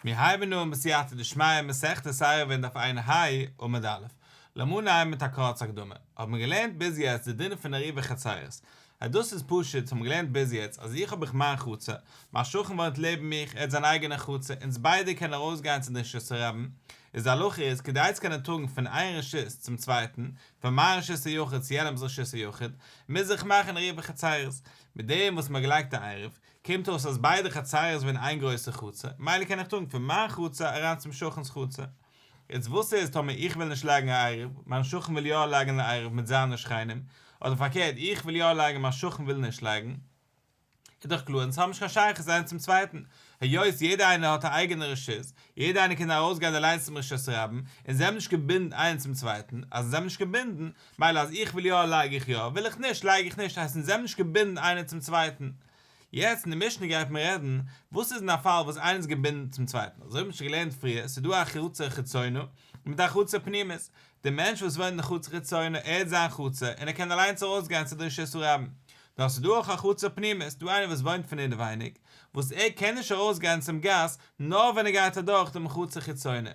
מיר הייבן אן בסייעתא דשמיא מסכת עירובין דף ע"ה עמוד א'. לאמיר אנהייבן מיט א קורצע הקדמה. האט מען געלערנט ביז יעצט די דין פון עירובי חצירות. אז דאס איז פשוט האבן מיר געלערנט ביז יעצט אז איך האב איך מיין חצר, מיין שכן וואוינט לעבן מיך, ער האט זיין אייגענע חצר, אונז ביידע קענען ארויסגיין צו די רשות הרבים, איז די הלכה איז כדי צו קענען טראגן פון איין רשות צום צווייטן, פון מיין רשות היחיד צו יענעמ'ס רשות היחיד, מוז איך מאכן עירובי חצירות. מיט דעם וואס מ'האט געלייגט א עירוב, קומט אויס אז ביידע חצרות ווערן איין גרויסע חצר, מילא קען איך טראגן פון מיין חצר אריין צום שכן'ס חצר. יעצט וואס איז טאמער איך וויל נישט לייגן א עירוב, מיין שכן וויל יא לייגן א עירוב מיט זיינע שכנים, אדער פארקערט איך וויל יא לייגן מיין שכן וויל נישט לייגן, איז דאך קלאר אונז האבן נישט קיין שייכות איינער צום צווייטן, היות יעדער איינער האט א אייגענע רשות, יעדער איינער קען ארויסגיין אליינס צום רשות הרבים, און זיי האבן נישט געבינדן איינער צום צווייטן, אז זיי זענען נישט געבינדן, מילא אז איך וויל יא לייג איך יא, וויל איך נישט לייג איך נישט, הייסט אונז זעמיר נישט געבינדן איינער צום צווייטן. יעצט אין די משנה גייט מען רעדן וואס איז אין א פאל וואס איינער איז געבינדן צום צווייטן, אזוי האבן מיר שוין געלערנט פריער, ס'איז דא א חצר חיצונה מיט א חצר פנימית, דער מענטש וואס וואוינט אין די חצר חיצונה ער האט זיין חצר און ער קען אליינס ארויסגיין צו די רשות הרבים, נאר ס'איז דא אויך א חצר פנימית, דא איינער וואס וואוינט פון אינעווייניג, וואס ער קען נישט ארויסגיין צום גאס נאר ווען ער גייט אדורך דעם חצר חיצונה.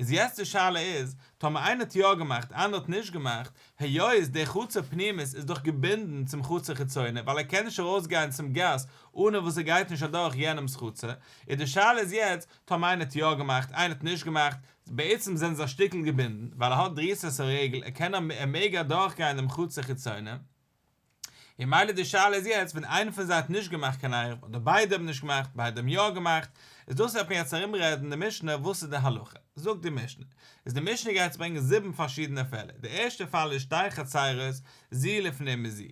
איז יעצט די שאלה איז, טאמער איינער האט יא געמאכט אנדער האט נישט געמאכט, היות דער חצר פנימית איז דאך געבינדן צום חצר חיצונה ווייל ער קען נישט ארויסגיין צום גאס אנע וואס ער גייט נישט אדורך יענעמס חצר, איז די שאלה איז יעצט, טאמער איינער האט יא געמאכט איינער האט נישט געמאכט, בעצם זענען זיי א שטיקל געבינדן, ווייל ער האט דריסת הרגל ער קען ער מעג אדורכגיין דעם חצר חיצונה. און מילא די שאלה איז יעצט ווען איינער פון זיי האט נישט געמאכט קיין עירוב אדער ביידע האבן נישט געמאכט ביידע האבן יא געמאכט איז דאס וועט מען יעצט ארום רעדן די משנה וואס איז די הלכה זאגט די משנה איז די משנה גייט ברענגען זיבן פארשידענע פעלער די ערשטע פאל איז שתי חצירות זו לפנים מזו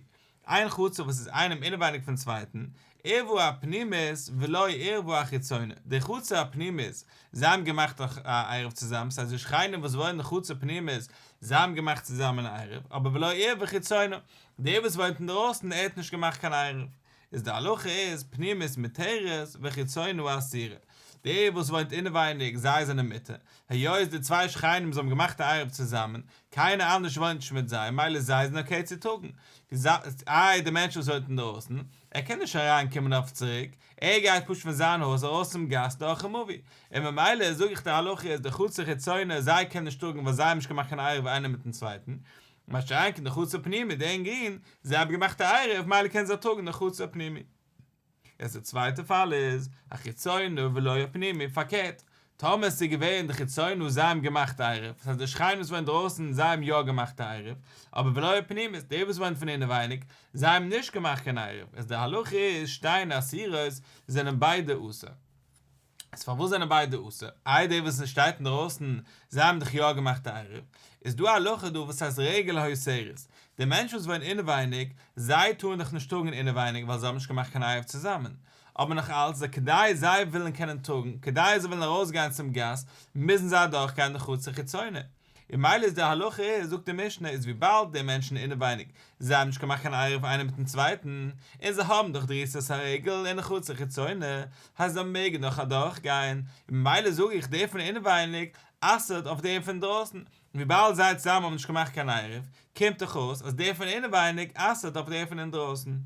איין חצר וואס איז איינעם אינעווייניג פון צווייטן עירבה הפנימית ולא עירבה החיצונה, די חצר הפנימית, זיי האבן געמאכט א עירוב צוזאמען, ס'הייסט די שכנים וואס וואוינען אין חצר פנימית, זיי האבן געמאכט צוזאמען א עירוב, אבער ולא עירבה חיצונה, דער וואס וואוינט אינדערויסן ער האט נישט געמאכט קיין עירוב, איז די הלכה איז פנימית מותרת וחיצונה אסורה, דער וואס וואוינט אינעווייניג זיי זענען מותר, היות די צוויי שכנים זיי האבן געמאכט א עירוב צוזאמען, קיינער אנדערש וואוינט נישט מיט זיי, מילא זיי זענען okay צו טראגן. איי די מענטש וואס וואוינט אינדרויסן, ער קען נישט אריין קומען אויף צוריק, ער גייט פשוט פון זיין הויז ארויס צום גאס דורכן מבוי, און ממילא זאג איך די הלכה איז די חצר חיצונה זיי קענען נישט טראגן ווייל זיי האבן נישט געמאכט קיין עירוב איינער מיטן צווייטן, מה שאין כן די חצר פנימי די אין גרין, זיי האבן געמאכט א עירוב מילא קענען זיי טראגן די חצר פנימי. יעצט די צווייטע פאל איז, החיצונה ולא הפנימי, פארקערט, טאמער עס איז געווען די חיצונה זיי האבן געמאכט עירוב, דאס הייסט די שכנים וואס וואוינען דרויסן זיי האבן יא געמאכט א עירוב, אבער ולא הפנימית, די וואס וואוינען פון אינעווייניג, זיי האבן נישט געמאכט קיין עירוב, איז די הלכה איז שתיהן אסורות, זענען ביידע אסור. איז פארוואס זענען ביידע אסור? איי די וואס שטייט אינדרויסן, זיי האבן דאך יא געמאכט א עירוב. איז דא א הלכה דא וואס הייסט רגל האוסרת, די מענטשן וואס וואוינען אינעווייניג, זיי טארן דאך נישט טראגן אינעווייניג ווייל זיי האבן נישט געמאכט קיין עירוב צוזאמען. אבער נאך אלץ, זיי כדי זיי ווילן קענען טראגן, כדי זיי ווילן ארויסגיין צום גאס, מוזן זיי אדורכגיין די חצר חיצונה. און מילא איז די הלכה איז, זאגט די משנה, איז וויבאלד די מענטשן אינעווייניג, זיי האבן נישט געמאכט קיין עירוב איינער מיטן צווייטן, און זיי האבן דאך דריסת הרגל אין חצר חיצונה, הייסט זיי מעגן דאך אדורך גיין, און ממילא זאג איך דער פון אינעווייניג אסר'ט אויף דעם פון דרויסן, וויבאלד זיי צוזאמען האבן נישט געמאכט קיין עירוב, קומט דאך אויס אז דער פון אינעווייניג אסר'ט אויף דער פון אינדרויסן.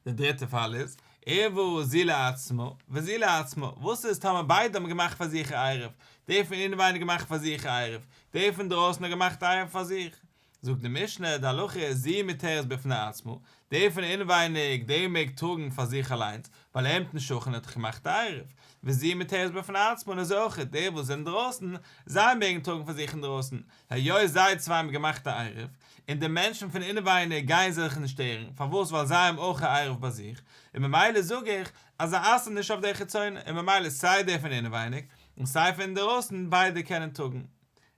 די דריטע פאל איז, עירבה זו לעצמה וזו לעצמה, וואס איז טאמער ביידע האבן געמאכט פאר זיך א עירוב, דער פון אינעווייניג געמאכט פאר זיך א עירוב, דער פון דרויסן האט געמאכט א עירוב פאר זיך, זאגט די משנה, די הלכה איז זו מותרת בפני עצמה, דער פון אינעווייניג דער מעג טראגן פאר זיך אליינס, ווייל ער מיטן שכן האט דאך געמאכט א עירוב, וזו מותרת בפני עצמה און אזוי אויך דער וואס איז אינדרויסן, זיי מעגן טראגן פאר זיך אינדרויסן, היות זיי צוויי האבן געמאכט א עירוב, און די מענטשן פון אינעווייניג גייען זיך נישט שטערן, פארוואס ווייל זיי האבן אויך א עירוב ביי זיך, און ממילא זאג איך אז זיי אסר'ן נישט אויף דער חיצונה, און ממילא סיי דער פון אינעווייניג און סיי פון אינדערויסן ביידע קענען טראגן.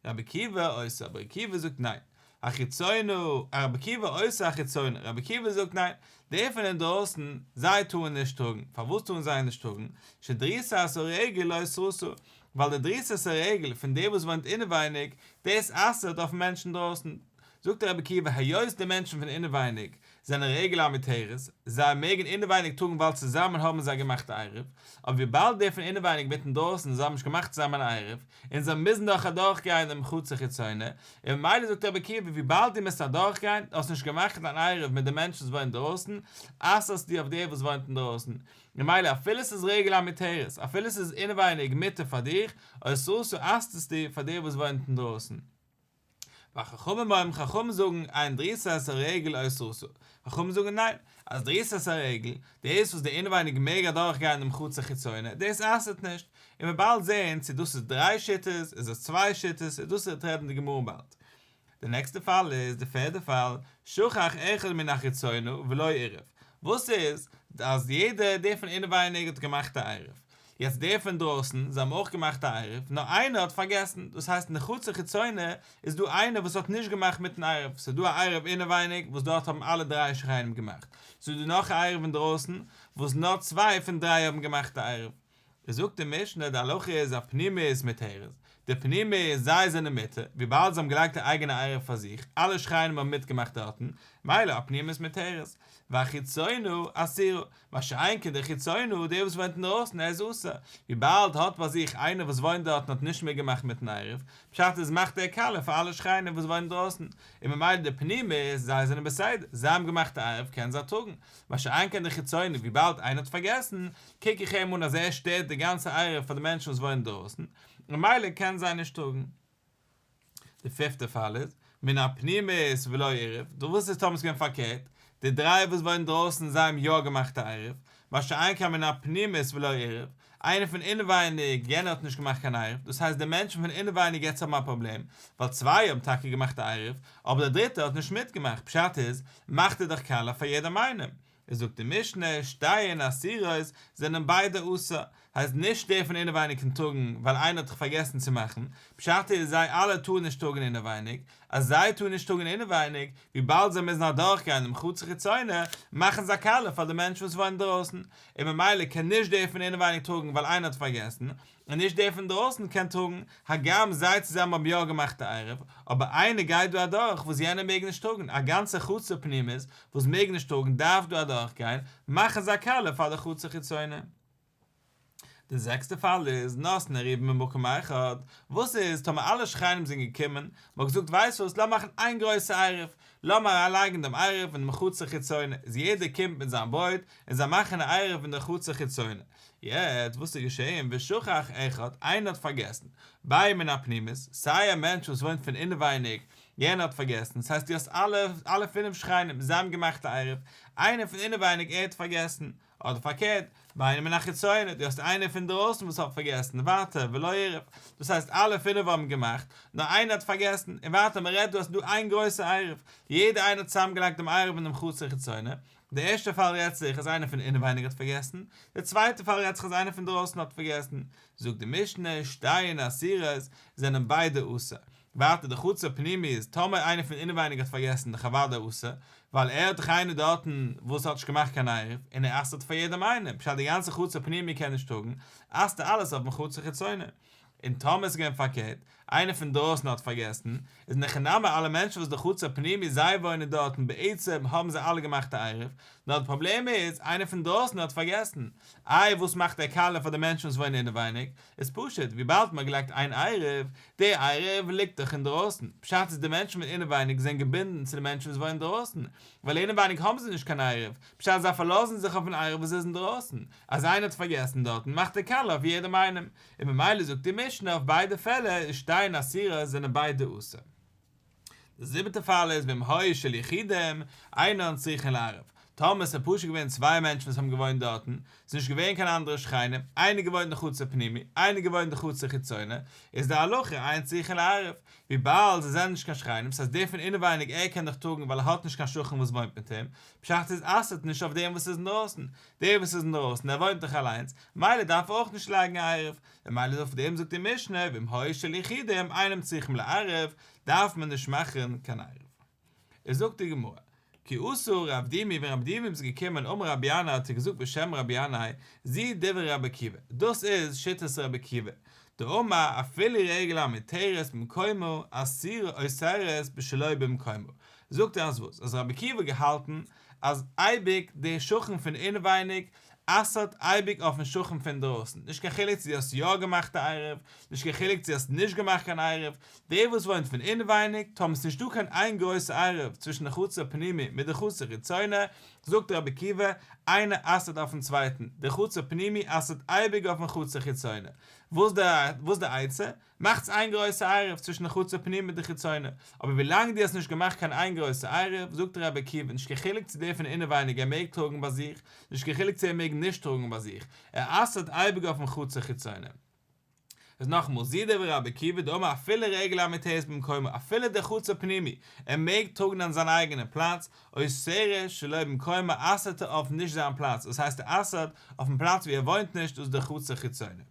רבי עקיבא אוסר, רבי עקיבא זאגט ניין, החיצונה, רבי עקיבא אוסר החיצונה, רבי עקיבא זאגט ניין, די פון אינדרויסן, זיי טארן נישט טראגן, פארוואס טארן זיי נישט טראגן? שדריסת הרגל לא אסרתה, ווייל די דריסת הרגל פון דער וואס וואוינט אינעווייניג, דאס אסר'ט אויפן מענטש אינדרויסן. זאגט רבי עקיבא, היות די מענטשן פון אינעווייניג, זענען רגל המותרת, זיי מעגן אינעווייניג טראגן ווייל צוזאמען האבן זיי געמאכט א עירוב, אבער וויבאלד דער פון אינעווייניג מיטן דרויסן זיי האבן נישט געמאכט צוזאמען א עירוב, און זיי מוזן דאך אדורכגיין דעם חצר חיצונה, און ממילא זאגט רבי עקיבא וויבאלד דו מוזט אדורכגיין, דו האסט נישט געמאכט אן עירוב מיט די מענטשן וואס וואוינען דרויסן, אסר'סטו אויף דער וואס וואוינט אינדרויסן. ממילא אפילו ס'איז רגל המותרת, אפילו ס'איז אינעווייניג מותר פאר דיך, אוסרתה אסר'סטו פאר דער וואס וואוינט אינדרויסן. וחכמים אומרים חכמים זאגן אין דריסת הרגל אוסרתה, חכמים זאגן ניין, אז דריסת הרגל, דאס וואס דער אינעווייניג מעג אדורך גיין דעם חצר חיצונה, דאס אסר'ט נישט, און מ'וועט באלד זעהן צו דאס איז דריי שיטות, איז עס צוויי שיטות, איז דאס וועט רעדן די גמרא באלד. די נעקסטע פאל איז די פערדע פאל, שכח אחד מן החיצונה ולא עירב, וואס איז אז יעדער דער פון אינעווייניג האט געמאכט א עירוב, יעצט דער פון דרויסן, זיי האבן אויך געמאכט א עירוב, נאר איינער האט פארגעסן, דאס הייסט אין די חצר חיצונה איז דא איינער וואס האט נישט געמאכט מיטן עירוב, ס'איז דא א עירוב אינעווייניג וואס דארט האבן אלע דריי שכנים געמאכט, ס'איז דא נאך א עירוב אינדרויסן וואס נאר צוויי פון דריי האבן געמאכט א עירוב. איז זאגט די משנה די הלכה איז הפנימית מותרת, די פנימית זיי זענען מותר, וויבאלד זיי האבן געלייגט א אייגענע עירוב פאר זיך, אלע שכנים האבן מיטגעמאכט דארטן, מילא הפנימית מותרת, והחיצונה אסורה, מה שאין כן די חיצונה, דער וואס וואוינט אינדרויסן ער איז אסור, וויבאלד האט ביי זיך איינער וואס וואוינט דארטן האט נישט מיטגעמאכט מיטן עירוב, פשט איז מאכט ער קאליע פאר אלע שכנים וואס וואוינען דרויסן, און ממילא די פנימית זיי זענען בסדר, זיי האבן געמאכט א עירוב קענען זיי טראגן, מה שאין כן די חיצונה וויבאלד איינער האט פארגעסן, קוק איך אים אן אז ער שטערט די גאנצע עירוב פאר די מענטשן וואס וואוינען דרויסן, ממילא קענען זיי נישט טראגן. די פיפטע פאל איז, מן הפנימית ולא עירב, דא וואס איז טאמער ס'איז געווען פארקערט, די דריי וואס וואוינען דרויסן זיי האבן יא געמאכט א עירוב, מה שאין כן מן הפנימית ולא עירב, איינער פון אינעווייניג, יענער האט נישט געמאכט קיין עירוב, דאס הייסט די מענטשן פון אינעווייניג יעצט האבן א פראבלעם, ווייל צוויי האבן טאקע געמאכט א עירוב, אבער דער דריטער האט נישט מיטגעמאכט, פשט איז, מאכט ער דאך קאליע פאר יעדעם איינעם. איז זאגט די משנה, שתיהן אסורות, זענען ביידע אסור, הייסט נישט דער פון אינעווייניג קען טראגן ווייל איינער האט דאך פארגעסן צו מאכן, פשט איז זיי אלע טארן נישט טראגן אינעווייניג, אז זיי טארן נישט טראגן אינעווייניג, וויבאלד זיי מוזן אדורכגיין דעם חצר חיצונה, מאכן זיי קאליע פאר די מענטשן וואס וואוינען דרויסן, און ממילא קען נישט דער פון אינעווייניג טראגן ווייל איינער האט פארגעסן, און נישט דער פון דרויסן קען טראגן, הגם זיי צוזאמען האבן יא געמאכט א עירוב, אבער איינער גייט דא אדורך וואס יענער מעג נישט טראגן, א גאנצע חצר פנימית וואס מעג נישט טראגן דארף דא אדורכגיין, מאכן זיי קאליע פאר די חצר חיצונה. די זעקסטע פאל איז נתנו עירובן במקום אחד, וואס איז טאמער אלע שכנים זענען געקומען, מען האט געזאגט ווייסט וואס לאמיר מאכן איין גרויסע עירוב, לאמיר אריינלייגן דעם עירוב אין דעם חצר חיצונה, איז יעדער קומט מיט זיין ברויט און זיי מאכן א עירוב אין די חצר חיצונה, יעצט וואס איז געשעהן ושכח אחד, איינער האט פארגעסן, בין מן הפנימית, סיי א מענטש וואס וואוינט פון אינעווייניג, יענער האט פארגעסן, ס'הייסט דו האסט אלע אלע פינף שכנים, זיי האבן געמאכט א עירוב, איינער פון אינעווייניג ער האט פארגעסן, אדער פארקערט, בין מן החיצונה, דו האסט איינער פון דרויסן וואס האט פארגעסן, ווייטער, ולא עירב, דאס הייסט אלע פינף האבן געמאכט, נאר איינער האט פארגעסן, און ווייטער מען רעדט דא אז ס'איז דא איין גרויסע עירוב, יעדער איינער האט צוזאמגעלייגט דעם עירוב אין דעם חצר חיצונה, די ערשטע פאל רעדט זיך אז איינער פון אינעווייניג האט פארגעסן, די צווייטע פאל רעדט זיך אז איינער פון דרויסן האט פארגעסן, זאגט די משנה, שתיהן אסורות, זענען ביידע אסור. ווייטער די חצר פנימית, טאמער איינער פון אינעווייניג האט פארגעסן דאך אוודאי אסור, ווייל ער האט דאך איינער דארטן וואס האט נישט געמאכט קיין עירוב, און ער אסר'ט פאר יעדעם איינעם, פשט די גאנצע חצר פנימית קען נישט טראגן, אסר'ט ער אלעס אויפן חצר חיצונה. און טאמער איז געווען פארקערט, איינער פון דרויסן האט פארגעסן, איז אין הכי נמי אלע מענטשן וואס די חצר פנימית זיי וואוינען דארטן בעצם האבן זיי אלע געמאכט א עירוב, נאר די פראבלעם איז איינער פון דרויסן האט פארגעסן, איי וואס מאכט ער קאליע פאר די מענטשן וואס וואוינען אינעווייניג, איז פשוט, וויבאלד מ'האט געלייגט איין עירוב, די עירוב ליגט דאך אינדרויסן, פשט איז די מענטשן פון אינעווייניג זענען געבינדן צו די מענטשן וואס וואוינען דרויסן, ווייל אינעווייניג האבן זיי נישט קיין עירוב, פשט זיי פארלאזן זיך אויפן עירוב וואס איז אינדרויסן, אז איינער האט פארגעסן דארטן מאכט ער קאליע אויף יעדעם איינעם, און ממילא זאגט די משנה אויף ביידע פעלער איז שתיהן אסורות זענען ביידע אסור. די זיבעטע פאל איז ואם היו של יחידים אינן צריכין לערב, טאמער ס'איז פשוט געווען צוויי מענטשן וואס האבן געוואוינט דארטן, ס'איז נישט געווען קיין אנדערע שכנים, איינער געוואוינט אין חצר פנימי, איינער געוואוינט אין חצר חיצונה, איז די הלכה אין צריכין לערב, וויבאלד זיי זענען נישט קיין שכנים, ס'הייסט דער פון אינעווייניג ער קען דאך טראגן ווייל ער האט נישט קיין שכן וואס וואוינט מיט אים, פשט איז אסר'ט נישט אויף דעם וואס איז אינדרויסן, דער וואס איז אינדרויסן ער וואוינט דאך אליינס, מילא דארף ער אויך נישט לייגן א עירוב, ממילא אויף דעם זאגט די משנה ואם היו של יחידים אינם צריכים לערב, דארף מען נישט מאכן קיין עירוב. איז זאגט די גמרא, כי אתא רב דימי ווען רב דימי איז געקומען אמר רבי ינאי האט ער געזאגט בשם רבי ינאי זו דברי רבי עקיבא דאס איז שיטת רבי עקיבא דאמר אפילו רגל המותרת במקומה אסורה אוסרת בשלא במקומה זאגט ער אז וואס אז רבי עקיבא האט געהאלטן. אז אייביג דער שכן פון אינעווייניג אסר'ט אייביג אויפן שכן פון דרויסן, נישט קיין חילוק צו דו האסט יא געמאכט א עירוב, נישט קיין חילוק צו האסט נישט געמאכט קיין עירוב, דער וואס וואוינט פון אינעווייניג, טאמער ס'נישט דא קיין איין גרויסע עירוב צווישן די חצר פנימי מיט די חצר חיצונה, זאגט רבי עקיבא, איינער אסר'ט אויפן צווייטן, די חצר פנימי אסר'ט אייביג אויפן חצר חיצונה. וואס איז די עצה? מאכטס איין גרויסע עירוב צווישן די חצר פנימי מיט די חיצונה, אבער ווילאנג דו האסט נישט געמאכט קיין איין גרויסע עירוב, זאגט רבי עקיבא, נישט קיין חילוק צו דער פון אינעווייניג ער מעג טראגן ביי זיך, נישט קיין חילוק צו ער מעג נישט טראגן ביי זיך, ער אסר'ט אייביג אויפן חצר חיצונה. איז נאכאמאל, זו דברי רבי עקיבא דאמר אפילו רגל המותרת במקומה, אפילו דער חצר פנימי, ער מעג טראגן אין זיין אייגענע פלאץ, אוסרת שלא במקומה אסר'ט ער אויף נישט זיין פלאץ, דאס הייסט ער אסר'ט אויפן פלאץ ווי ער וואוינט נישט, דאס איז דער חצר חיצונה.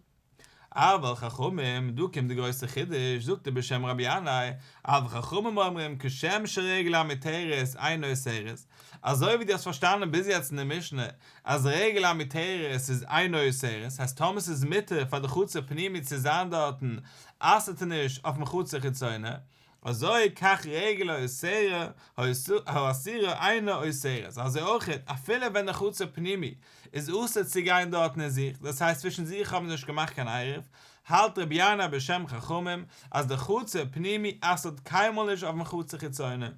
אבל חכמים, דא קומט די גרויסע חידוש, זאגט ער בשם רבי ינאי, אבל חכמים אומרים כשם שרגל המותרת אינה אוסרת, אזוי ווי דו האסט פארשטאנען ביז יעצט אין די משנה אז רגל המותרת איז אינה אוסרת, הייסט טאמער ס'איז מותר פאר די חצר פנימי צו זיין דארטן אסר'ט ער נישט אויפן חצר חיצונה, אזוי כך רגל האוסרה האסורה אינה אוסרת, אזוי אויך אפילו ווען די חצר פנימי איז אסור צו גיין דארטן אין זיך, דאס הייסט צווישן זיך האבן זיי נישט געמאכט קיין עירוב, האלט רבי ינאי בשם חכמים אז די חצר פנימי אסר'ט קיינמאל נישט אויפן חצר חיצונה.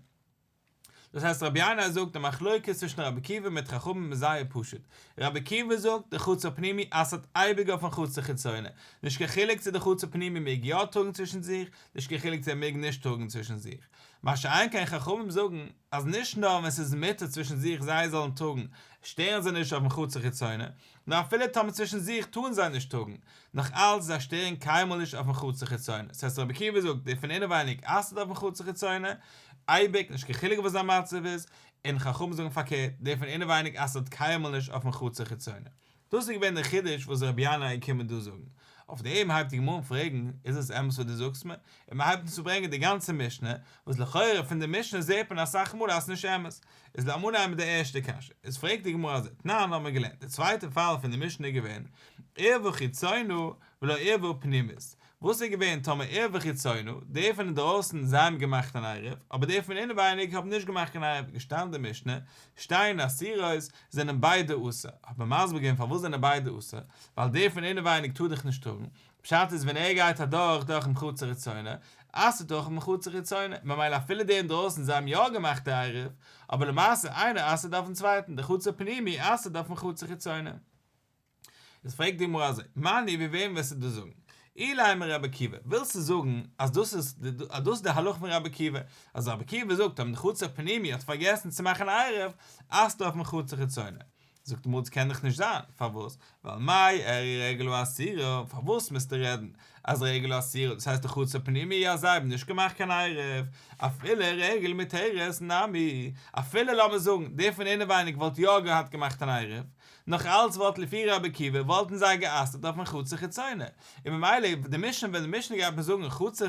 דאס הייסט רבי ינאי זאגט די מחלוקת צווישן רבי עקיבא מיט חכמים איז זייער פשוט, רבי עקיבא זאגט די חצר פנימי אסר'ט אייביג אויפן חצר חיצונה, נישט קיין חילוק צו די חצר פנימי מעג יא טראגן צווישן זיך, נישט קיין חילוק צו ער מעג נישט טראגן צווישן זיך, מה שאין כן חכמים זאגן אז נישט נאר ווען ס'איז מותר צווישן זיך זיי זאלן טראגן שטערן זיי נישט אויפן חצר חיצונה, נאר אפילו טאמער צווישן זיך טארן זיי נישט טראגן, נאך אלץ זיי שטערן קיינמאל נישט אויפן חצר חיצונה, ס'הייסט רבי עקיבא זאגט דער פון אינעווייניג אסר'ט אויפן חצר חיצונה, אייביג, נישט קיין חילוק וואס זיין מצב איז, און חכמים זאגן פארקערט, דער פון אינעווייניג אסר'ט קיינמאל נישט אויפן חצר חיצונה. דאס איז געווען דער חידוש וואס רבי ינאי איז געקומען דא זאגן. אויף דעם הייבט די גמרא אן פרעגן, איז עס אמת וואס דו זאגסט מיר? און מען הייבט אן צו ברענגען די גאנצע משנה, וואס לכאורה פון די משנה זעט מען אסאך מאל אז עס איז נישט אמת. איז לאמיר אנהייבן מיט די ערשטע קשיא. איז פרעגט די גמרא אזוי, תנן האבן מיר געלערנט, די צווייטע פאל פון די משנה איז געווען, עירבה חיצונה ולא עירבה פנימית. וואס איז געווען טאמער עירבה חיצונה, די פון אינדרויסן זיי האבן געמאכט אן עירוב, אבער די פון אינעווייניג האבן נישט געמאכט קיין עירוב, געשטאנען די משנה, שתיהן אסורות, זענען ביידע אסור. האט מען מסביר געווען פארוואס זענען ביידע אסור, ווייל דער פון אינעווייניג טאר דאך נישט טראגן, פשט איז ווען ער גייט אדורך דורכן חצר חיצונה, אסר'ט אויך אויפן חצר חיצונה, ממילא אפילו די אינדרויסן זיי האבן יא געמאכט די עירוב, אבער למעשה איינער אסר'ט אויפן צווייטן, די חצר פנימי אסר'ט אויפן חצר חיצונה. איז פרעגט די גמרא אזוי, מני ווי וועם וועסטו דאס זאגן? אילימא רבי עקיבא, ווילסטו זאגן אז דאס איז אז דאס איז די הלכה פון רבי עקיבא, אז רבי עקיבא זאגט אז די חצר פנימי האט פארגעסן צו מאכן עירוב, אסר'ט אויפן חצר חיצונה. זאגט די גמרא דאס קען דאך נישט זיין, פארוואס? ווייל מאי איריא רגל האסורה, פארוואס מוזטו רעדן אז רגל האסורה, דאס הייסט די חצר פנימי אז זיי האבן נישט געמאכט קיין עירוב, אפילו רגל מותרת נמי, אפילו לאמיר זאגן דער פון אינעווייניג וואלט יא געהאט געמאכט אן עירוב, נאך אלץ וואלט לפי רבי עקיבא וואלטן זיי גע'אסר'ט אויפן חצר חיצונה, און ממילא די משנה ווען די משנה גייט מיר זאגן חצר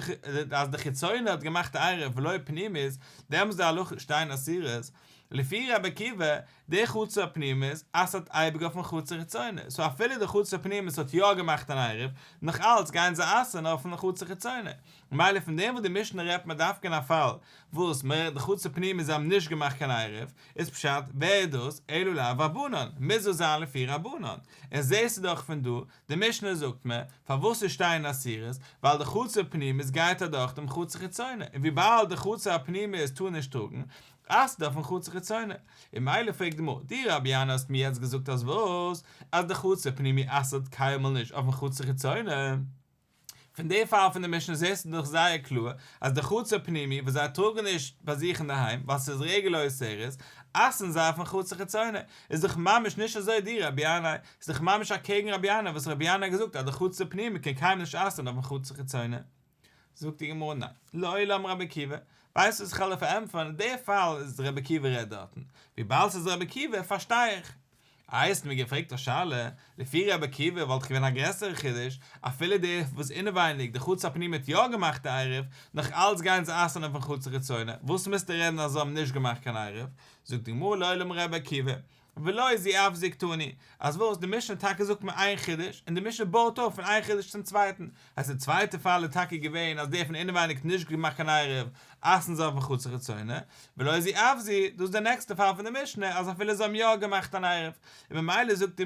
אז די חיצונה האט געמאכט עירוב ולא פנימית, דעמאלס די הלכה שתיהן אסורות, לפי רבי עקיבא, די חצר הפנימית אסר'ט אייביג אויפן חצר חיצונה, סאו אפילו די חצר פנימית האט יא געמאכט אן עירוב, נאך אלץ גייען זיי אסר'ן אויפן חצר חיצונה. ממילא פון דעם וואס די משנה רעדט מען דווקא אין א פאל וואס מען די חצר פנימית זיי האבן נישט געמאכט קיין עירוב, איז פשט ווער איז דאס אלא לאו רבנן, מוז דאס זיין לפי רבנן, און זעסטו דאך פון דא, די משנה זאגט מיר, פארוואס איז שתיהן אסורות, ווייל די חצר פנימית גייט אדורך דעם חצר חיצונה, און וויבאלד די חצר הפנימית טאר נישט טראגן, אסר'ט אויפן חצר חיצונה, און ממילא פרעגט די גמרא, דו רבי ינאי האסט מיר יעצט געזאגט אז וואס? אז די חצר פנימי אסר'ט קיינמאל נישט אויפן חצר חיצונה? פון די פאל פון די משנה זעסטו דאך זייער קלאר אז די חצר פנימי וואס זיי טראגן נישט ביי זיך אינדערהיים ווייל ס'איז רגל האוסרת, אסר'ן זיי אויפן חצר חיצונה, איז דאך ממש נישט אזוי דו רבי ינאי, ס'איז דאך ממש אקעגן רבי ינאי וואס רבי ינאי האט געזאגט אז די חצר פנימי קען קיינמאל נישט אסר'ן אויפן חצר חיצונה. זאגט די גמרא ניין, לעולם רבי עקיבא, ווייסט וואס איך וועל דיר פארענטפערן, די פאל איז רבי עקיבא רעדט דארטן, וויבאלד ס'איז רבי עקיבא פארשטיי איך. איי האסט מיר געפרעגט א שאלה, לפי רבי עקיבא וואלט געווען א גרעסערע חידוש, אפילו די וואס אינעווייניג די חצר הפנימי האט יא געמאכט די עירוב, נאך אלץ גייען זיי אסר'ן אויפן חצר חיצונה, וואס מוזטו רעדן אז זיי האבן נישט געמאכט קיין עירוב? זאגט די גמרא לעולם רבי עקיבא, ולא זו אף זו קתני, אז וואס, די משנה טאקע זאגט מיר איין חידוש, און די משנה בויט אויף פון איין חידוש צום צווייטן, אז די צווייטע פאל איז טאקע געווען אז דער פון אינעווייניג האט נישט געמאכט קיין עירוב, אסר'ן זיי אויפן חצר חיצונה, ולא זו אף זו, דאס איז די נעקסטע פאל פון די משנה אז אפילו זיי האבן יא געמאכט אן עירוב, און ממילא זאגט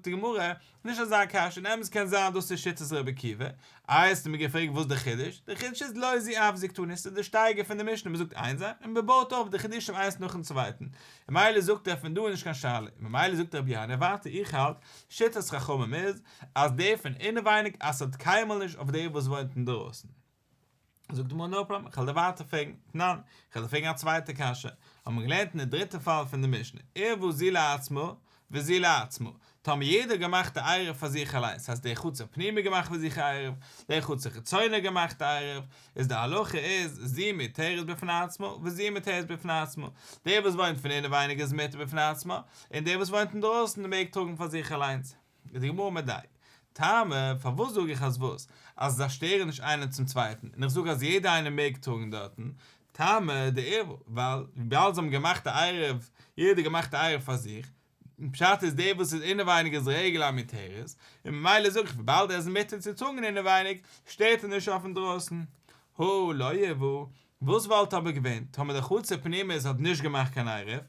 די גמרא, נישט אזא קשיא, אין אמת קען זיין דאס איז שיטת רבי עקיבא, איי האסטו מיר געפרעגט וואס די חידוש, די חידוש איז לא זו אף זו קתני, ס'איז די שטייגער פון די משנה, מ'זאגט איין זאך און מ'בויט אויף די חידושים איינס נאכן צווייטן, ממילא זאגט ער פון דא איז נישט קיין שאלה, און ממילא זאגט רבי ינאי ווייטער איך האלט, שיטת חכמים איז, אז דער פון אינעווייניג אסר'ט קיינמאל נישט אויף דער וואס וואוינט אינדרויסן. זאגט די גמרא נאו פראבלעם, איך וועל דיר ווייטער פרעגן, תנן, איך וועל דיר פרעגן א צווייטע קשיא, האבן מיר געלערנט אין די דריטע פאל פון די משנה, עירבה זו לעצמה וזו לעצמה, טאמער יעדער האט געמאכט א עירוב פאר זיך אליין, ס'הייסט דער חצר פנימי געמאכט פאר זיך א עירוב, דער חצר חיצוני געמאכט א עירוב, איז די הלכה איז, זו מותרת בפני עצמה וזו מותרת בפני עצמה, דער וואס וואוינט פון אינעווייניג איז מותר בפני עצמה, און דער וואס וואוינט אינדרויסן מעג טראגן פאר זיך אליינס. איז די גמרא מדייק. טעמא, פארוואס זאג איך אז וואס? אז זיי שטערן נישט איינער צום צווייטן, און איך זאג אז יעדער איינער מעג טראגן דארטן, טעמא דעירבה, ווייל וויבאלד זיי האבן געמאכט א עירוב, יעדער האט געמאכט א עירוב פאר זיך, און פשט איז דער וואס איז אינעווייניג איז רגל המותרת, און ממילא זאג איך וויבאלד ער איז מותר צו טראגן אינעווייניג, שטערט ער נישט אויפן דרויסן. הא לא עירבה, וואס וואלט אבער געווען טאמער די חצר פנימית האט נישט געמאכט קיין עירוב,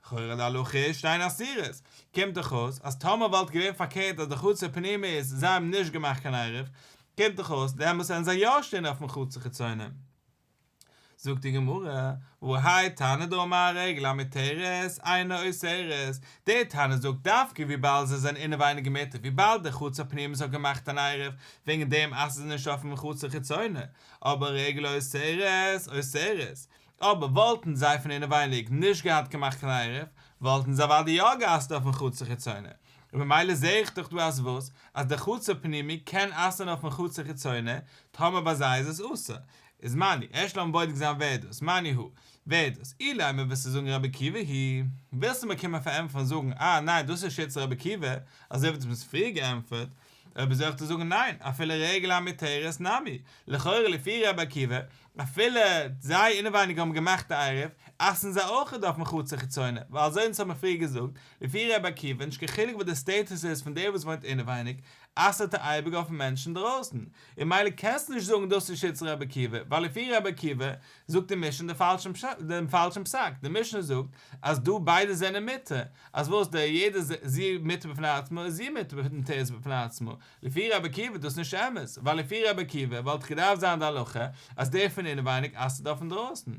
לכאורה די הלכה איז שתיהן אסורות, קומט דאך אויס אז טאמער וואלט געווען פארקערט אז די חצר פנימית זיי האבן נישט געמאכט קיין עירוב, קומט דאך אויס דעמאלס וועלן זיי יא שטערן אויפן חצר חיצונה. זאגט די גמרא, והא האי תנא דאמר רגל המותרת אינה אוסרת, דער תנא זאגט דווקא וויבאלד זיי זענען אינעווייניג מותר וויבאלד די חצר פנימית האט געמאכט אן עירוב, וועגן דעם אסר'ן זיי נישט אויפן חצר חיצונה, אבער רגל האוסרת, אוסרת. אבער וואלטן זיי פון אינעווייניג נישט געהאט געמאכט קיין עירוב, וואלטן זיי אוודאי יא גע'אסר'ט אויפן חצר חיצונה. און ממילא זעה איך דאך דא אז וואס? אז דער חצר פנימי קען אסר'ן אויפן חצר חיצונה, טאמער ביי זיי איז עס אסור. איז מני, ערשט לאמיר בודק זיין ווער דאס, מני הוא, ווער דאס, אילימא וועסטו זאגן רבי עקיבא היא, ווילסטו מיר קומען פארענטפערן זאגן אה ניין דאס איז שיטת רבי עקיבא, אזוי ווי דו האסט פריער געענטפערט, אויב אזוי זאל איך זאגן ניין, אפילו רגל המותרת נמי, לכאורה לפי רבי עקיבא, אפילו זיי אינעווייניג האבן געמאכט א עירוב, אסר'ן זיי אויך אויפן חצר חיצונה, ווייל אזוי אונז האבן פריער געזאגט, לפי רבי עקיבא נישט קיין חילוק וואס די סטעטוס איז פון דער וואס וואוינט אינעווייניג, אסר'ט ער אייביג אויפן מענטש אינדרויסן, און ממילא קענסטו נישט זאגן דאס איז שיטת רבי עקיבא, ווייל לפי רבי עקיבא זאגט די משנה דעם פאלשן פסק, די משנה זאגט אז דא ביידע זענען מותר, אז וואס דער יעדער זו מותר בפני עצמה און זו מותר מותרת בפני עצמה, לפי רבי עקיבא איז דאס נישט אמת, ווייל לפי רבי עקיבא וואלט געדארפט זיין די הלכה אז דער פון אינעווייניג אסר'ט אויפן דרויסן.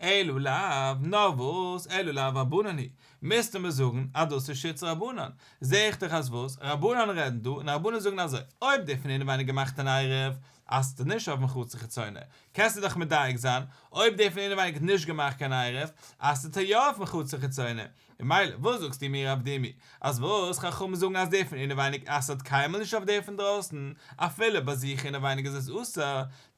אלא לאו, נאר וואס, אלא לאו רבנן היא, מוזטו מיר זאגן אז דאס איז שיטת רבנן, זעה איך דאך אז וואס, רבנן רעדן דא און רבנן זאגן אזוי, אויב דער פון אינעווייניג געמאכט אן עירוב, אסר'ט ער נישט אויפן חצר חיצונה, קענסטו דאך מדייק זיין, אויב דער פון אינעווייניג האט נישט געמאכט קיין עירוב, אסר'ט ער יא אויפן חצר חיצונה. און ממילא, וואס זאגסטו מיר אבדימי, אז וואס, חכמים זאגן אז דער פון אינעווייניג אסר'ט קיינמאל נישט אויף דער פון דרויסן, אפילו ביי זיך אינעווייניג איז עס אסור,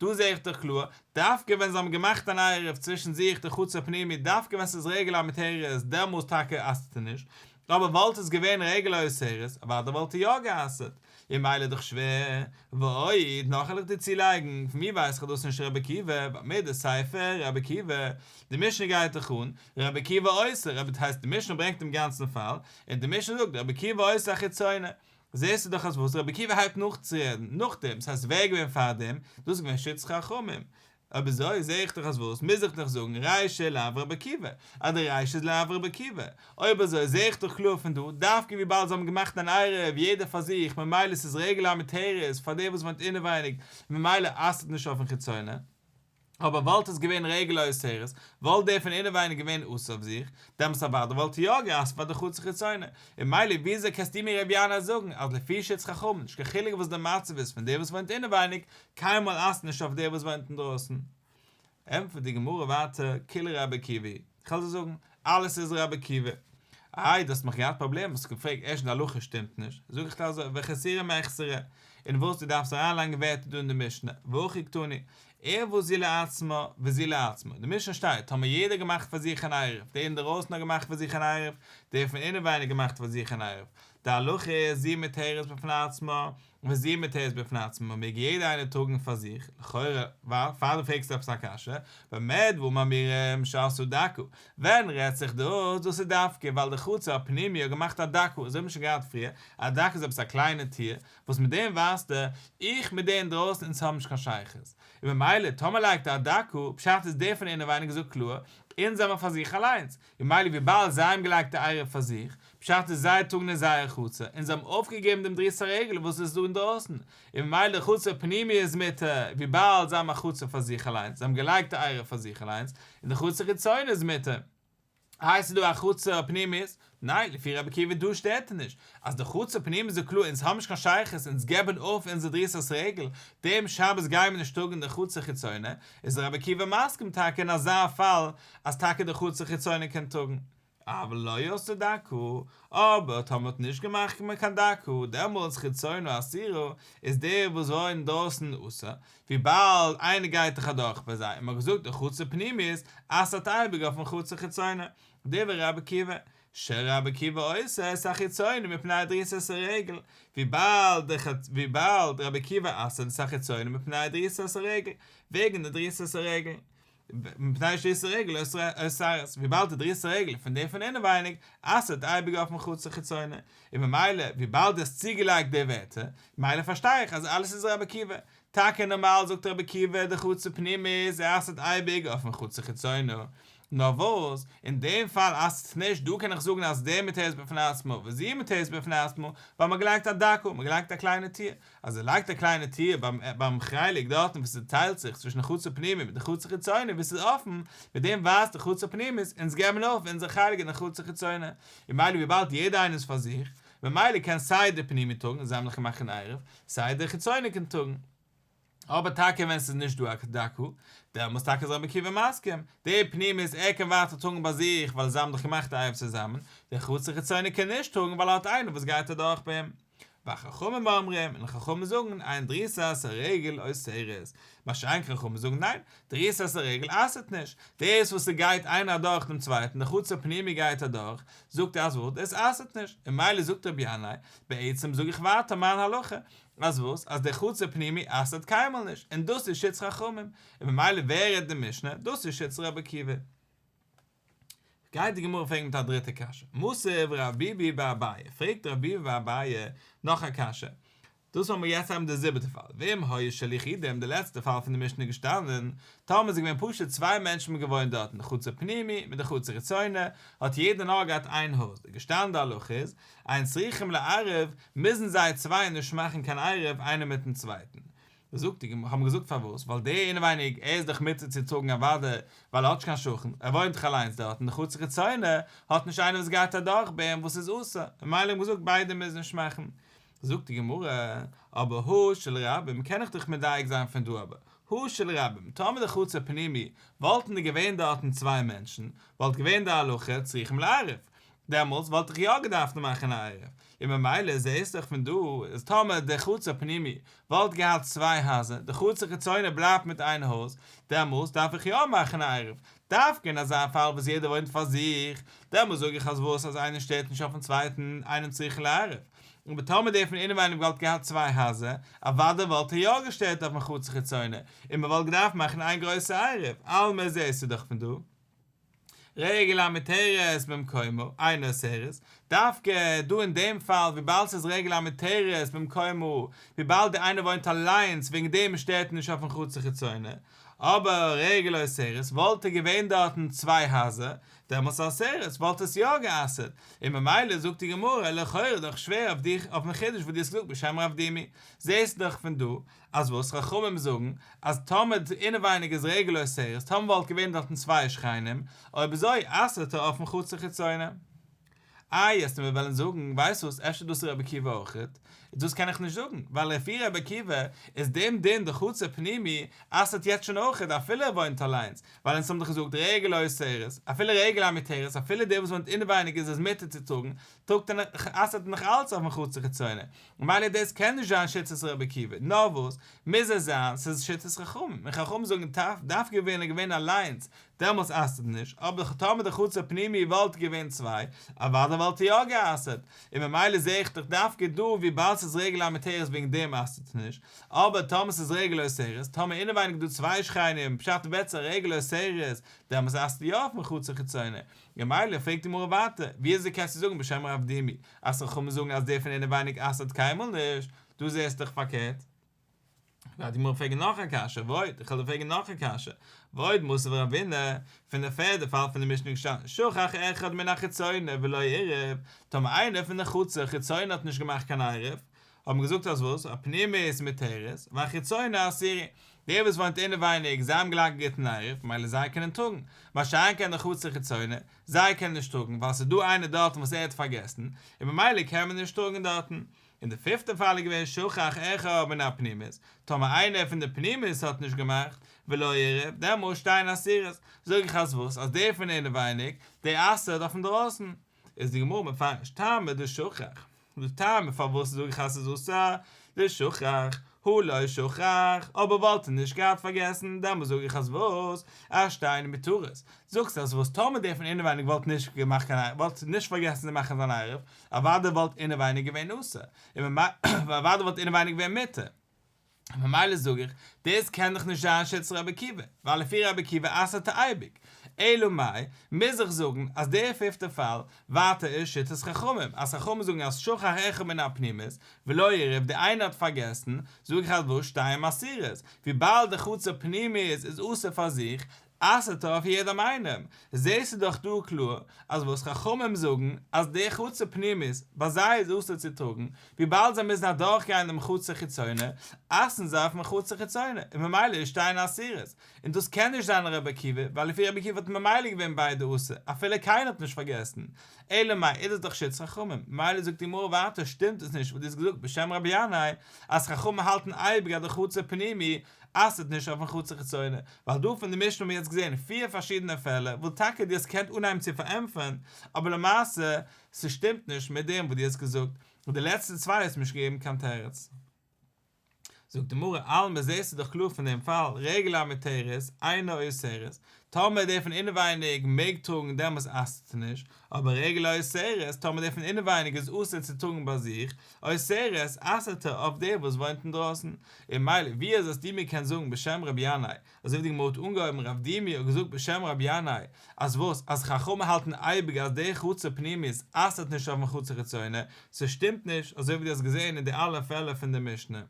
דא זע איך דאך קלאר, דווקא ווען זיי האבן געמאכט אן עירוב צווישן זיך די חצר פנימי דווקא ווען ס'איז רגל המותרת דעמאלס טאקע אסר'ט ער נישט, אבער וואלט עס געווען רגל האוסרת אוודאי וואלט ער יא גע'אסר'ט, און ממילא איז דאך שווער, ועוד, נאך וועל איך דיר צולייגן, פון ווי ווייס איך אז דאס איז נישט רבי עקיבא, ווייל מדסיפא רבי עקיבא, די משנה גייט דאך אן, רבי עקיבא אוסר, רבי הייסט די משנה ברענגט דעם גאנצן פאל, און די משנה זאגט רבי עקיבא אוסר החיצונה, זעסטו דאך אז וואס רבי עקיבא הייבט נאך צו רעדן נאכדעם, ס'הייסט ווער איז געווען פארדעם, דאס איז געווען שיטת חכמים, אויב אזוי זעה איך דאך אז וואס, מוז איך דאך זאגן רישא לאו רבי עקיבא, אז די רישא איז לאו רבי עקיבא, אויב אזוי זעה איך דאך קלאר פון דא, דווקא וויבאלד זיי האבן געמאכט אן עירוב יעדער פאר זיך ממילא ס'איז רגל המותרת פאר דער וואס וואוינט אינעווייניג ממילא אסר'ט נישט אויפן חיצונה. אבער וואלט עס געווען רגל האוסרת, וואלט דער פון אינעווייניג געווען אסור אויף זיך, דעמאלטס אוודאי וואלט ער יא גע'אסר'ט פאר די חצר חיצונה, און ממילא וויאזוי קענסטו מיר רבי ינאי זאגן אז לפי שיטת חכמים נישט קיין חילוק וואס די מצב איז פון דער וואס וואוינט אינעווייניג, קיינמאל אסר'ט נישט אויף דער וואס וואוינט אינדרויסן? ענטפערט די גמרא ווייטער, כולה רבי עקיבא, כ'וועל דיר זאגן, אלעס איז רבי עקיבא. איי דו האסט מיך געהאט פראבלעם, האסט געפרעגט ערשט די הלכה שטימט נישט, זאג איך דיר אזוי, וחסורי מיחסרא, און וואס דו דארפסט אריינלייגן ווערטער דא אין די משנה, והכי קתני, ערבה זו לעצמה וזו לעצמה, די משנה שטייט, טאמער יעדער געמאכט פאר זיך אן עירוב, דער אינדערויסן האט געמאכט פאר זיך אן עירוב, דער פון אינעווייניג געמאכט פאר זיך אן עירוב, די הלכה איז זו מותרת בפני עצמה וזו מותרת בפני עצמה מעג יעדער איינער טראגן פאר זיך, לכאורה ווייל פאר דו פרעגסט עפעס א קשיא, במה דברים אמורים שעשאה דקה, ווען רעדט זיך דאס, דאס איז דווקא ווייל די חצר הפנימי האט געמאכט א דקה, אזוי האט מען שוין געהאט פריער, א דקה איז עפעס א קליינע טיר, וואס מיט דעם ווייזט ער, איך מיט דער אינדרויסן אונז האבן נישט קיין שייכות, און ממילא טאמער לייגט ער א דקה, פשט איז דער פון אינעווייניג זאגט קלאר, אונז זעמער פאר זיך אליינס, ממילא וויבאלד זיי האבן געלייגט די עירוב פאר זיך, פשט איז זיי טראגן אין זייער חצר, און זיי האבן אויפגעגעבן דעם דריסת הרגל וואס איז דא אינדרויסן, און ממילא די חצר פנימי איז מותר, וויבאלד זיי האבן א חצר פאר זיך אליינס, זיי האבן געלייגט די עירוב פאר זיך אליינס, און די חצר חיצונה איז מותר. הייסט איז דא א חצר פנימית? ניין, לפי רבי עקיבא דא שטערט ער נישט, אז די חצר פנימית איז קלאר אונז האבן נישט קיין שייכות אונז געבן אויף אונזער דריסת רגל, דעם שבת גייען מיר נישט טראגן די חצר חיצונה, איז רבי עקיבא מסכים טאקע אין אזא פאל אז טאקע די חצר חיצונה קען טראגן, אבל לא עשתה דקה, אבער טאמער מ'האט נישט געמאכט קיין דקה, דעמאלטס חיצונה אסורה, איז דער וואס וואוינט אינדרויסן אסור, וויבאלד איינער גייט דאך אדורך ביי זיי, און מ'האט געזאגט די חצר פנימית אסר'ט אייביג אויפן חצר חיצונה, דברי רבי עקיבא, שרבי עקיבא אוסר את החיצונה מפני דריסת הרגל, וויבאלד וויבאלד רבי עקיבא אסר'ט את החיצונה מפני דריסת הרגל, וועגן די דריסת הרגל. מפני שדריסת הרגל אוסרת, וויבאלד די דריסת הרגל פון דעם פון אינעווייניג אסר'ט אייביג אויפן חצר חיצונה, און ממילא וויבאלד דו האסט צוגעלייגט די ווערטער, ממילא פארשטיי איך אז אלעס איז רבי עקיבא. טאקע נארמאל זאגט רבי עקיבא די חצר פנימית אסר'ט אייביג אויפן חצר חיצונה, נאר וואס, אין דעם פאל אסר'ט עס נישט, דא קען איך זאגן אז דער מותרת בפני עצמה וזו מותרת בפני עצמה, ווייל מ'האט געלייגט א דקה, מ'האט געלייגט א קליינע טיר, אז ער לייגט א קליינע טיר ביים חלק דארטן וואו ס'טיילט זיך צווישן די חצר פנימי מיט די חצר חיצוני וואו ס'איז אפן, מיט דעם ווייזט די חצר פנימית אונז געבן אויף אונזער חלק אין די חצר חיצונה, און ממילא וויבאלד יעדער איינער איז פאר זיך, ממילא קען סיי די פנימי טראגן, זיי האבן דאך געמאכט אן עירוב, סיי די חיצוני קען טראגן. אבער טאקע ווען ס'איז נישט דא א דקה, דעמאלס טאקע איז רבי עקיבא מסכים, דער פנימית ער קען ווייטער טראגן ביי זיך ווייל זיי האבן דאך געמאכט א עירוב צוזאמען, דער חצר חיצוני קען נישט טראגן ווייל ער האט איינער וואס גייט אדורך ביי אים. וחכמים אומרים, און חכמים זאגן, אין דריסת הרגל אוסרת, מה שאין כן חכמים זאגן ניין, דריסת הרגל אסר'ט נישט, דאס וואס ס'גייט איינער אדורך דעם צווייטן, די חצר פנימי גייט אדורך, זאגט ער אז וואס, דאס אסר'ט נישט, און ממילא זאגט רבי ינאי, בעצם זאג איך ווייטער מיין הלכה, אז וואס, אז דער חצר פנימי אסר'ט קיינמאל נישט, און דאס איז שיטת חכמים, און ממילא ווער רעדט די משנה, דאס איז שיטת רבי עקיבא. גייט די גמרא פרעגן מיט א דריטע קשיא, מתיב רב ביבי בר אביי, פרעגט רב ביבי בר אביי נאך א קשיא, דאס האבן מיר יעצט האבן די זיבעטע פאל, ואם היו של יחידים, די לעצטע פאל פון די משנה געשטאנען, טאמער איז געווען פשוט צוויי מענטשן האבן געוואוינט דארטן, די חצר פנימי מיט די חצר חיצונה, האט יעדער נאר געהאט איין הויז, די געשטאנען די הלכה איז, אין צריכים לערב, מוזן זיי צוויי נישט מאכן קיין עירוב איינער מיטן צווייטן, זאגט די גמרא, האבן געזאגט פארוואס, ווייל דער אינעווייניג, ער איז דאך מותר צו טראגן אוודאי, ווייל ער האט נישט קיין שכן, ער וואוינט דאך אליינס דארט, און די חצר חיצונה האט נישט איינער וואס גייט אדורך ביי אים וואס איז אסור, ממילא האבן געזאגט ביידע מוזן נישט מאכן. זאגט די גמרא, אבער הא של רבים קען איך דאך מדייק זיין פון דא אבער הא של רבים, טאמער די חצר פנימי וואלטן די געווען דארטן צוויי מענטשן, וואלט געווען די הלכה צריכים לערב, דעמאלטס וואלט איך יא געדארפט מאכן א עירוב, און ממילא זעהסט דאך פון דא אז טאמער די חצר פנימי וואלט געהאט צוויי הייזער, די חצר חיצונה בלייבט מיט איין הויז, דעמאלטס דארף איך יא מאכן א עירוב, דווקא אין אזא פאל וואס יעדער וואוינט פאר זיך, דעמאלטס זאג איך אז וואס אז איינער שטערט נישט אויפן צווייטן, אינן צריכין לערב, אבער טאמער דער פון אינעווייניג וואלט געהאט צוויי הייזער, אוודאי וואלט ער יא געשטערט אויפן חצר חיצונה, און מען וואלט געדארפט מאכן איין גרויסע עירוב, אלמא זעהסטו דאך פון דא. רגל המותרת במקומה, אינה אוסרת, דווקא דא אין דעם פאל וויבאלד ס'איז רגל המותרת במקומה, וויבאלד דער איינער וואוינט אליינס וועגן דעם שטערט נישט אויפן חצר חיצונה, אבער רגל אוסרת וואלט ער געווען דארטן צוויי הייזער, דעמאלטס אוסרת וואלט עס יא גע'אסר'ט, און ממילא זאגט די גמרא לכאורה דאך שווער אויף דיך אויפן חידוש וואס דו האסט געזאגט בשם רב דימי, זעסט דאך פון דא אז וואס חכמים זאגן אז טאמער אינעווייניג איז רגל אוסרת, טאמער וואלט געווען דארטן צוויי שכנים, אויב אזוי אסר'ט ער אויפן חצר חיצונה. איי וועסטו מיר וועלן זאגן, ווייסט וואס, אפשר דאס איז רבי עקיבא אויכעט? דאס קען איך נישט זאגן, ווייל לפי רבי עקיבא איז דעם דין די חצר פנימי אסר'ט יעצט שוין אויכעט אפילו ער וואוינט אליינס, ווייל אונז האבן דאך געזאגט רגל אוסרת, אפילו רגל המותרת, אפילו דער וואס וואוינט אינעווייניג איז עס מותר צו טראגן, טראגט ער נאך, אסר'ט ער נאך אלץ אויפן חצר חיצונה, ממילא דאס קען נישט זיין שיטת רבי עקיבא, נאר וואס, מוז עס זיין ס'איז שיטת חכמים, און חכמים זאגן דווקא ווען ער געווען אליינס, דעמאלטס אסר'ט ער נישט, אבער טאמער די חצר פנימי וואלט געווען צוויי, אוודאי וואלט ער יא גע'אסר'ט, און ממילא זעה איך דאך דווקא דא וויבאלד ס'איז רגל המותרת וועגן דעם אסר'ט ער נישט, אבער טאמער ס'איז רגל אוסרת, טאמער אינעווייניג דא צוויי שכנים, פשט ווערט ס'א רגל אוסרת, דעמאלטס אסר'ט ער יא אויפן חצר חיצונה. ממילא פרעגט די גמרא ווייטער, ווי אזוי קענסטו זאגן בשם רב דימי, אז חכמים זאגן אז דער פון אינעווייניג אסר'ט קיינמאל נישט, דא זעסטו דאך פארקערט. גייט די גמרא פרעגן נאך א קשיא, ועוד, איך וועל דיר פרעגן נאך א קשיא, ועוד מתיב רבינא, פון די פערדע פאל פון די משנה געשטאנען, שכח אחד מן החיצונה ולא עירב, טאמער איינער פון די חצר חיצונה האט נישט געמאכט קיין עירוב, האט מען געזאגט אז וואס? הפנימית מותרת, והחיצונה אסורה. דער וואס וואוינט אינעווייניג, זיי האבן געלייגט א גוטן עירוב, ממילא זיי קענען טראגן. מה שאין כן די חצר חיצונה, זיי קענען נישט טראגן, ווייל ס'איז דא איינער דארטן וואס ער האט פארגעסן, און ממילא קען מען נישט טראגן דארטן. און די פיפטע פאל איז געווען שכח אחד מן הפנימית, טאמער איינער פון די פנימית האט נישט געמאכט, ולא עירב, דעמאלט שתיהן אסורות. זאג איך אז וואס? אז דער פון אינעווייניג, דער אסר'ט אויפן דרויסן. איז די גמרא מפרש, טעמא דשכח, די טעם פארוואס זאג איך אז ס'איז אסור, דשכח, הא לא שכח, אבער וואלט ער נישט געהאט פארגעסן, דעמאלס זאג איך אז וואס, אז שתיהן מותרות, זאגסט אז וואס טאמער דער פון אינעווייניג וואלט נישט געמאכט קיין עירוב, וואלט נישט פארגעסן צו מאכן זיין עירוב, אוודאי וואלט אינעווייניג געווען אסור, און אוודאי וואלט אינעווייניג געווען מותר. ממילא זאג איך, דאס קען דאך נישט זיין שיטת רבי עקיבא, ווייל לפי רבי עקיבא אסר'ט ער אייביג. אלא מאי, מוז איך זאגן אז דער פיפטער פאל ווייטער איז שיטת חכמים, אז חכמים זאגן אז שכח אחד מן הפנימית, ולא עירב, דער איינער האט פארגעסן, זאג איך אז וואס שתיהן אסורות, וויבאלד די חצר פנימית איז אסור פאר זיך, אסר'ט ער אויף יעדעם איינעם, זעסטו דאך דא קלאר אז וואס חכמים זאגן אז די חצר פנימית ביי זיי איז אסור צו טראגן, וויבאלד זיי מוזן אדורכגיין דעם חצר חיצונה, אסר'ן זיי אויפן חצר חיצונה, און ממילא איז שתיהן אסורות, און דאס קען נישט זיין רבי עקיבא, ווייל לפי רבי עקיבא וואלט ממילא געווען ביידע אסור, אפילו קיינער האט נישט פארגעסן, אלא מאי איז דאס דאך שיטת חכמים, ממילא זאגט די גמרא ווייטער שטימט עס נישט וואס דו האסט געזאגט בשם רבי ינאי אז חכמים האלטן אייביג אז די חצר פנימי אסר'ט נישט אויפן חצר חיצונה, ווייל דא פון די משנה האבן מיר יעצט געזען פיר פארשידענע פעלער וואס טאקע דו האסט געקענט אנהייבן צו פארענטפערן, אבער למעשה ס'שטימט נישט מיט דעם וואס דו האסט געזאגט, און די לעצטע צוויי האסט מיר נישט געגעבן קיין תירוץ. זאגט די גמרא, אלמא זעסטו דאך קלאר פון דעם פאל, רגל המותרת, אינה אוסרת, טאמער דער פון אינעווייניג מעג טראגן דעמאלס אסר'ט ער נישט, אבער רגל האוסרת, טאמער דער פון אינעווייניג איז אסור צו טראגן ביי זיך, אוסרת, אסר'ט ער אויף דער וואס וואוינט אינדרויסן. און ממילא, ווי אזוי האסטו מיר קענט זאגן בשם רבי ינאי, אזוי ווי די גמרא האט אנגעהויבן רב דימי האט געזאגט בשם רבי ינאי, אז וואס, אז חכמים האלטן אייביג אז דער חצר פנימית אסר'ט נישט אויפן חצר חיצונה, ס'שטימט נישט, אזוי ווי דו האסט געזען אין די אלע פעלער פון די משנה.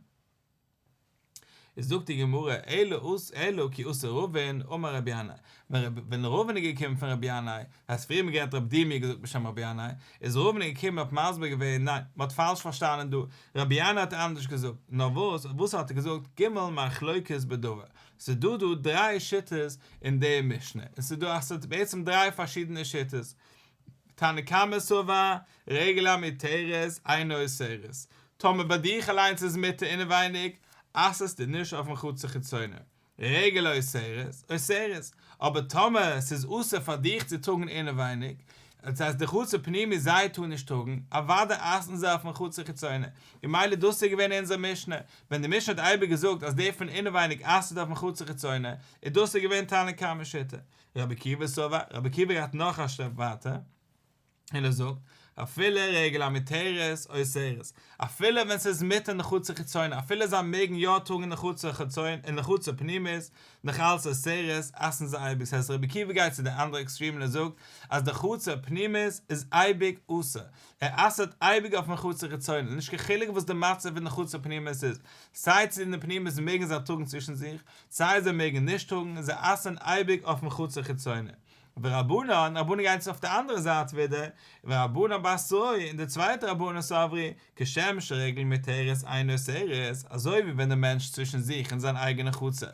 איז זאגט די גמרא, אלא אס אלא כי אתא רבין אמר רבי ינאי, ווען רבין איז געקומען פון רבי ינאי, הייסט פריער האט מען גערעדט רב דימי האט געזאגט בשם רבי ינאי, איז רבין געקומען האט מסביר געווען, ניין, מען האט פאלש פארשטאנען דא, רבי ינאי האט אנדערש געזאגט, נאר וואס, וואס האט ער געזאגט, ג' מחלוקות בדבר, ס'איז דא דא דריי שיטות אין די משנה, און ס'איז דא אז ס'איז בעצם דריי פארשידענע שיטות, תנא קמא סבר, רגל המותרת אינה אוסרת, טאמער ביי דיך אליינס איז מותר אינעווייניג, אסר'סטו נישט אויפן חצר חיצונה, רגל האוסרת, אוסרת, אבער טאמער ס'איז אסור פאר דיך צו טראגן אינעווייניג, דאס הייסט די חצר פנימית זיי טארן נישט טראגן, אוודאי אסר'ן זיי אויפן חצר חיצונה, און ממילא דאס איז געווען אונזער משנה, ווען די משנה האט אייביג געזאגט אז דער פון אינעווייניג אסר'ט אויפן חצר חיצונה, איז דאס איז געווען תנא קמא שיטה. רבי עקיבא סבר, רבי עקיבא גייט נאך א שטעפ ווייטער, און ער זאגט, אפילו רגל המותרת אוסרת, אפילו ווען ס'איז מותר אין די חצר חיצונה, אפילו זיי מעגן יא טראגן אין די חצר חיצונה, אין די חצר פנימית, נאך אלץ אוסרת, אסר'ן זיי אייביג, ס'הייסט רבי עקיבא גייט צו די אנדערע עקסטרים און ער זאגט אז די חצר פנימית איז אייביג אסור, ער אסר'ט אייביג אויפן חצר חיצונה, נישט קיין חילוק וואס די מצב אין די חצר פנימית איז, סיי צו אין די פנימית מעגן זיי טראגן צווישן זיך, סיי זיי מעגן נישט טראגן, זיי אסר'ן אייביג אויפן חצר חיצונה. ורבנן, רבנן גייען צו אויף די אנדערע זייט ווידער, ורבנן בתראי, און די צווייטע רבנן סברי, כשם שרגל מותרת אינה אוסרת, אזוי ווי ווען דער מענטש צווישן זיך אין זיין אייגענע חצר.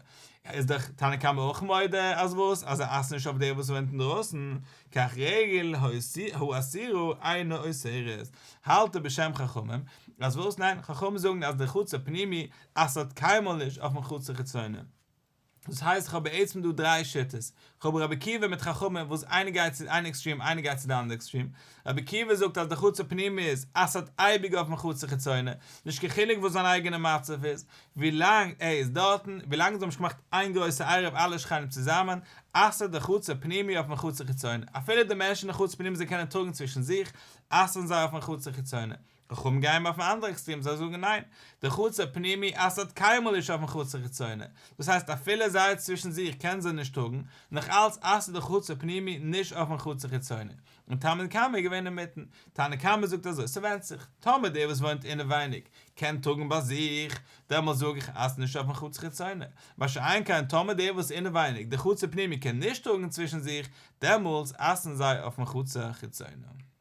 איז דאך תנא קמא אויך מודה אז וואס? אז ער אסר'ט נישט אויף דער וואס וואוינט אינדרויסן, כך רגל האסורה אינה אוסרת, האלט ער בשם חכמים, אז וואס? ניין, חכמים זאגן אז דער חצר פנימי אסר'ט קיינמאל נישט אויפן חצר חיצונה. דאס הייסט איך האב בעצם דא דריי שיטות, איך האב רבי עקיבא מיט חכמים וואס איינער גייט צו איין עקסטרים איינער גייט צו די אנדערע עקסטרים, רבי עקיבא זאגט אז די חצר פנימית אסר'ט אייביג אויפן חצר חיצונה, נישט קיין חילוק וואס זיין אייגענע מצב איז, ווילאנג ער איז דארטן, ווילאנג זיי האבן נישט געמאכט איין גרויסע עירוב אלע שכנים צוזאמען, אסר'ט די חצר פנימי אויפן חצר חיצונה, אפילו די מענטשן אין חצר פנימי זיי קענען טראגן צווישן זיך, אסר'ן זיי אויפן חצר חיצונה. חכמים גייען אויפן אנדערע עקסטרים, זיי זאגן ניין, די חצר פנימי אסר'ט קיינמאל נישט אויפן חצר חיצונה, דאס הייסט אפילו זיי צווישן זיך קענען זיי נישט טראגן, נאך אלץ אסר'ט די חצר פנימי נישט אויפן חצר חיצונה. און תנא קמא איז געווען אינמיטן, תנא קמא זאגט אזוי, ס'ווענדט זיך, טאמער דער וואס וואוינט אינעווייניג קען טראגן ביי זיך, דעמאלס זאג איך אסר'ט נישט אויפן חצר חיצונה, מה שאין כן טאמער דער וואס אינעווייניג די חצר פנימי קען נישט טראגן צווישן זיך, דעמאלס אסר'ן זיי אויפן חצר חיצונה.